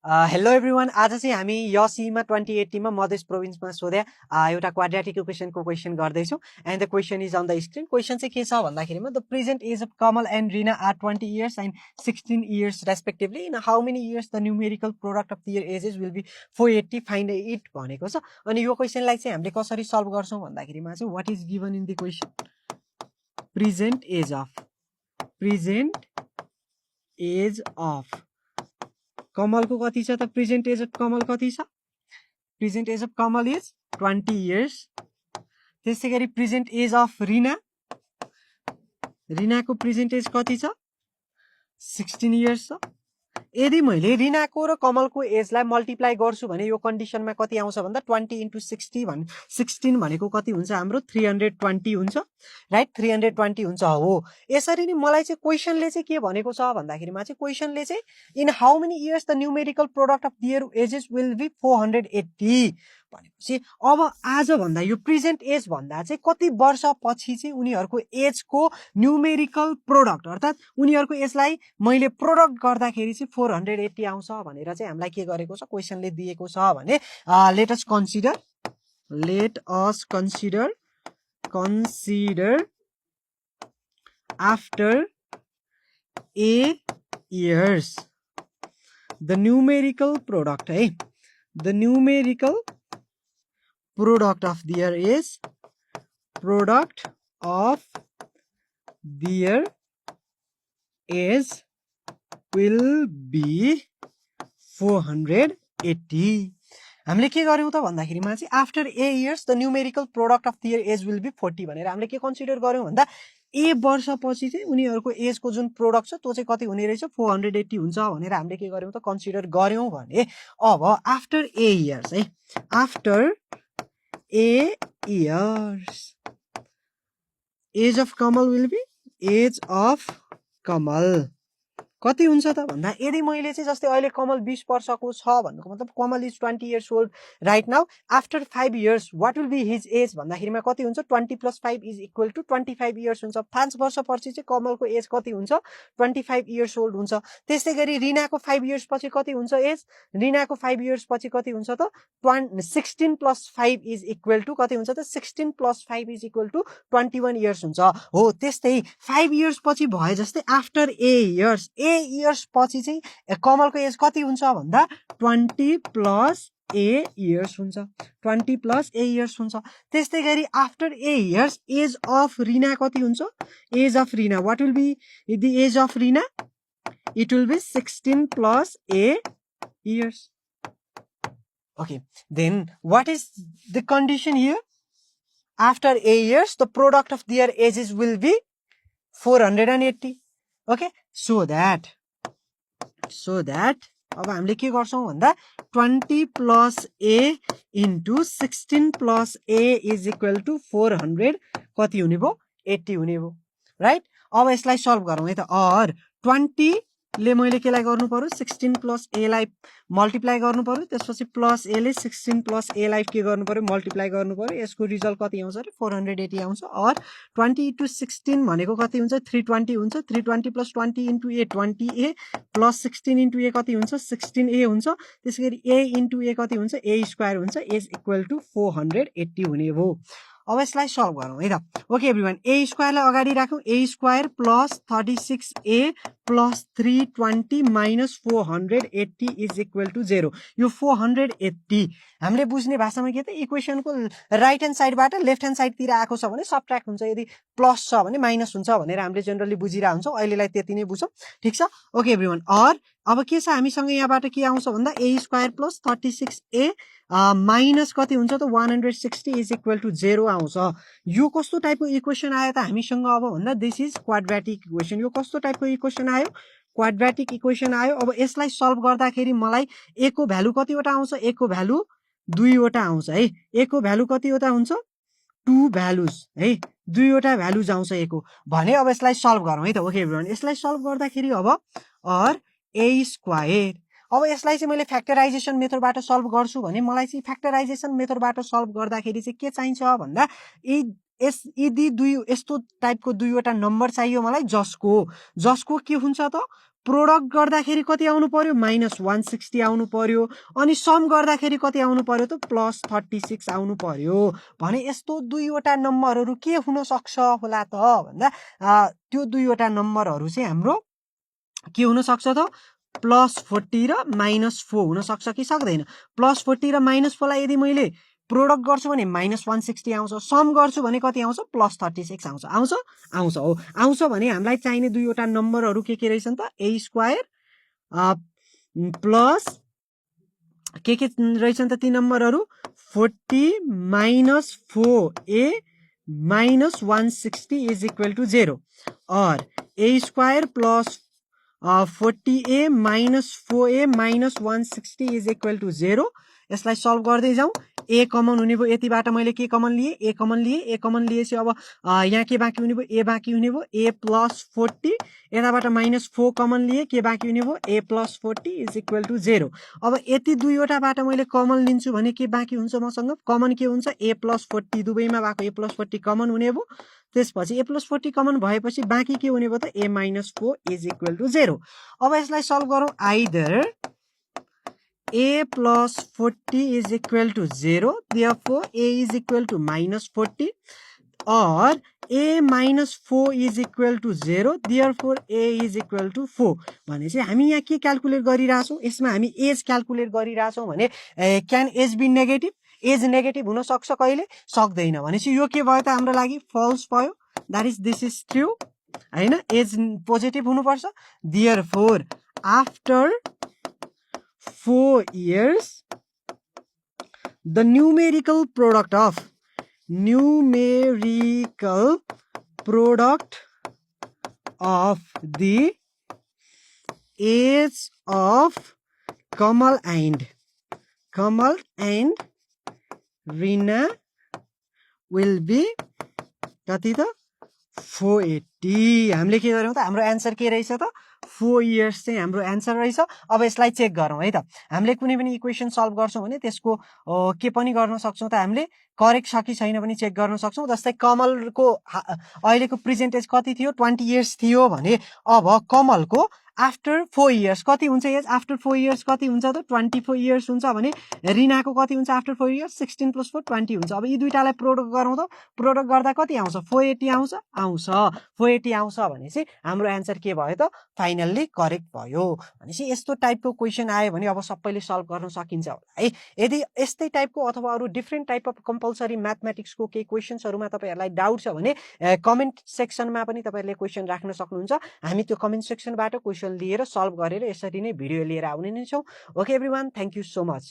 Hello everyone. आज चाहिँ हामी यसीमा 2080 मा मधेस प्रोभिन्समा सोधे एउटा क्वाड्रेटिक इक्वेसनको क्वेशन गर्दैछौँ and the question is on the screen. Question चाहिँ के छ भन्दाखेरिमा the present age of Kamal and Rina are 20 years and 16 years respectively. In how many years the numerical product of their ages will be 480? Find it भनेको छ. अनि यो क्वेशनलाई चाहिँ हामीले कसरी सल्भ गर्छौँ भन्दाखेरिमा चाहिँ what is given in the question? Present age of कमलको कति छ त? प्रेजेन्ट एज अफ कमल कति छ? Present age of Kamal is 20 years. त्यसै गरी प्रेजेन्ट एज अफ रिनाको प्रेजेन्ट एज कति छ? 16 years छ. यदि मैले रिनाको र कमलको एजलाई मल्टिप्लाई गर्छु भने यो कन्डिसनमा कति आउँछ भन्दा 20 into 16 भनेको कति हुन्छ? हाम्रो 320 हुन्छ, राइट? 320 हुन्छ. हो, यसरी नै मलाई चाहिँ क्वेशनले चाहिँ के भनेको छ भन्दाखेरिमा चाहिँ क्वेशनले चाहिँ in how many years the numerical product of their ages will be 480 भनेपछि अब आज भन्दा यो प्रेजेन्ट एज भन्दा चाहिँ कति वर्ष पछि चाहिँ उनीहरूको एजको न्यूमेरिकल प्रोडक्ट अर्थात् उनीहरूको एजलाई मैले प्रोडक्ट गर्दाखेरि चाहिँ 480 आउँछ भनेर चाहिँ हामीलाई के गरेको छ? क्वेशनले दिएको छ भने let us consider after a years the numerical product, है, the numerical product of their age, product of their age will be 480. हामीले के गर्यौं त भन्दाखेरिमा चाहिँ after a years the numerical product of their age will be 40 भनेर हामीले के consider गर्यौं भन्दा ए वर्षपछि चाहिँ उनीहरूको एजको जुन प्रोडक्ट छ त्यो चाहिँ कति हुने रहेछ? 480 हुन्छ भनेर हामीले के गर्यौं त? कन्सिडर गर्यौं भने अब आफ्टर ए इयर्स, है, after a years age of Kamal will be age of Kamal कति हुन्छ त भन्दा यदि मैले चाहिँ जस्तै अहिले कमल 20 वर्षको छ भन्नुको मतलब Kamal is 20 years old right now. After 5 years what will be his age भन्दाखेरिमा कति हुन्छ? 20 + 5 इज इक्वल टु 25 years हुन्छ. 5 वर्षपछि चाहिँ कमलको एज कति हुन्छ? 25 years old हुन्छ. त्यस्तै गरी रिनाको 5 years पछि कति हुन्छ एज? रिनाको 5 years पछि कति हुन्छ त? 16 + 5 इज इक्वल टु कति हुन्छ त? 16 + 5 इज इक्वल टु 21 years हुन्छ. हो, त्यस्तै 5 years पछि भए जस्तै आफ्टर ए इयर्स पछि चाहिँ कमलको एज कति हुन्छ भन्दा 20 + a years हुन्छ. 20 + a years हुन्छ. त्यस्तै गरी after a years age of Rina कति हुन्छ? Age of Rina what will be the age of Rina? It will be 16 + a years. Okay, then what is the condition here? After a years the product of their ages will be 480. Okay, so that अब हामीले के गर्छौं भन्दा 20 + a into 16 + a is equal to 400 कति हुने भो? 80 हुने भो, राइट? अब यसलाई सल्भ गरौँ है त. और 20 ले मैले केलाई गर्नु पर्यो? 16 + a लाई मल्टिप्लाई गर्नु पर्यो. त्यसपछि प्लस a ले 16 + a लाई के गर्नु पर्यो? मल्टिप्लाई गर्नु पर्यो. यसको रिजल्ट कति आउँछ रे? 480 आउँछ. और 20 * 16 भनेको कति हुन्छ? 320 हुन्छ. 320 + 20 * a 20a + 16 * a कति हुन्छ? 16a हुन्छ. त्यसैगरी a * a कति हुन्छ? a² हुन्छ. इज इक्वल टु 480 हुने भो. अब यसलाई सल्भ गरौँ है त. ओके एभ्रीवन, a² लाई अगाडि राखौँ. a² + 36a + 320 - 480 is equal to 0. यो 480 हामीले बुझ्ने भाषामा के त? इक्वेसनको राइट ह्यान्ड साइडबाट लेफ्ट ह्यान्ड साइडतिर आएको छ भने सबट्र्याक्ट हुन्छ, यदि प्लस छ भने माइनस हुन्छ भनेर हामीले जनरली बुझिरहेको हुन्छौँ. अहिलेलाई त्यति नै बुझौँ, ठिक छ? ओके एभ्रीवन, और अब के छ हामीसँग यहाँबाट के आउँछ भन्दा a² + 36a माइनस कति हुन्छ त? 160 इज इक्वल टु 0 आउँछ. यो कस्तो टाइपको इक्वेसन आयो त हामीसँग अब भन्दा? This is quadratic equation. यो कस्तो टाइपको इक्वेसन आयो? क्वाड्रेटिक इक्वेसन आयो. अब यसलाई सल्भ गर्दाखेरि मलाई a को भ्यालु कतिवटा आउँछ? a को भ्यालु 2 वटा आउँछ है. a को भ्यालु कतिवटा हुन्छ? 2 भ्यालुज है. 2 वटा भ्यालुज आउँछ a को भने. अब यसलाई सल्भ गरौँ है त. ओके एभ्रीवन, यसलाई सल्भ गर्दाखेरि अब और a². अब यसलाई चाहिँ मैले फ्याक्टराइजेसन मेथडबाट सल्भ गर्छु भने मलाई चाहिँ फ्याक्टराइजेसन मेथडबाट सल्भ गर्दाखेरि चाहिँ के चाहिन्छ भन्दा यदि यस्तो टाइपको दुईवटा नम्बर चाहियो मलाई जसको के हुन्छ त? प्रोडक्ट गर्दाखेरि कति आउनु पर्यो -160 आउनु पर्यो अनि सम गर्दाखेरि कति आउनु पर्यो त +36 आउनु पर्यो भने यस्तो दुईवटा नम्बरहरू के हुन सक्छ होला त भन्दा त्यो दुईवटा नम्बरहरू चाहिँ हाम्रो के हुन सक्छ त +40 र -4 हुन सक्छ कि सक्दैन +40 र -4 लाई यदि मैले प्रोडक्ट गर्छु भने -160 आउँछ सम गर्छु भने कति आउँछ +36 आउँछ आउँछ हो आउँछ भने हामीलाई चाहिने दुईवटा नम्बरहरू के रहेछन् त a² प्लस के रहेछन् त ती नम्बरहरू 40 - 4a -160 इज इक्वल टु 0 और a² plus 40a - 4a -160 is equal to 0 यसलाई सल्भ गर्दै जाउँ a कमन हुने भयो यतिबाट मैले के कमन लिए a कमन लिएपछि अब यहाँ के बाँकी हुने भयो a बाँकी हुने भयो a + 40 यताबाट -4 कमन लिए के बाँकी हुने भयो a + 40 इज इक्वल टु 0 अब यति दुईवटाबाट मैले कमन लिन्छु भने के बाँकी हुन्छ मसँग कमन के हुन्छ a + 40 दुवैमा भएको a + 40 कमन हुने भयो त्यसपछि a + 40 कमन भएपछि बाँकी के हुने भयो त a - 4 इज इक्वल टु 0 अब यसलाई सल्भ गरौँ either a + 40 is equal to 0 therefore a is equal to -40 or a - 4 is equal to 0 therefore a is equal to 4 भनेपछि हामी यहाँ के क्याल्कुलेट गरिरहेछौँ यसमा हामी एज क्याल्कुलेट गरिरहेछौँ भने can age be negative age negative हुन सक्छ कहिले सक्दैन भनेपछि यो के भयो त हाम्रो लागि फल्स भयो that is this is true हैन एज पोजिटिभ हुनुपर्छ therefore after 4 years the numerical product of the age of Kamal and Rina will be कति त 480 हामीले के गर्यौं त हाम्रो आन्सर के रहेछ त 4 इयर्स चाहिँ हाम्रो आन्सर रहेछ अब यसलाई चेक गरौँ है त हामीले कुनै पनि इक्वेसन सल्भ गर्छौं भने त्यसको के पनि गर्न सक्छौं त हामीले करेक्ट छ कि छैन पनि चेक गर्न सक्छौं जस्तै कमलको अहिलेको प्रेजेन्ट एज कति थियो 20 इयर्स थियो भने अब कमलको आफ्टर 4 इयर्स कति हुन्छ एज आफ्टर 4 इयर्स कति हुन्छ त 24 इयर्स हुन्छ भने रिनाको कति हुन्छ आफ्टर 4 इयर्स 16 + 4 20 हुन्छ अब यी दुईटालाई प्रोडक्ट गरौँ त प्रोडक्ट गर्दा कति आउँछ 480 आउँछ 480 आउँछ भनेपछि हाम्रो आन्सर के भयो त फाइनल्ली करेक्ट भयो भनेपछि यस्तो टाइपको क्वेशन आयो भने अब सबैले सल्भ गर्न सकिन्छ होला है यदि यस्तै टाइपको अथवा अरु डिफरेन्ट टाइप अफ कम्पल्सरी म्याथमेटिक्सको केही क्वेशन्सहरुमा तपाईहरुलाई डाउट छ भने कमेन्ट सेक्सनमा पनि तपाईहरुले क्वेशन राख्न सक्नुहुन्छ हामी त्यो कमेन्ट सेक्सनबाट क्वेशन लिएर सल्भ गरेर यसरी नै भिडियो लिएर आउने नै छौं okay everyone thank you so much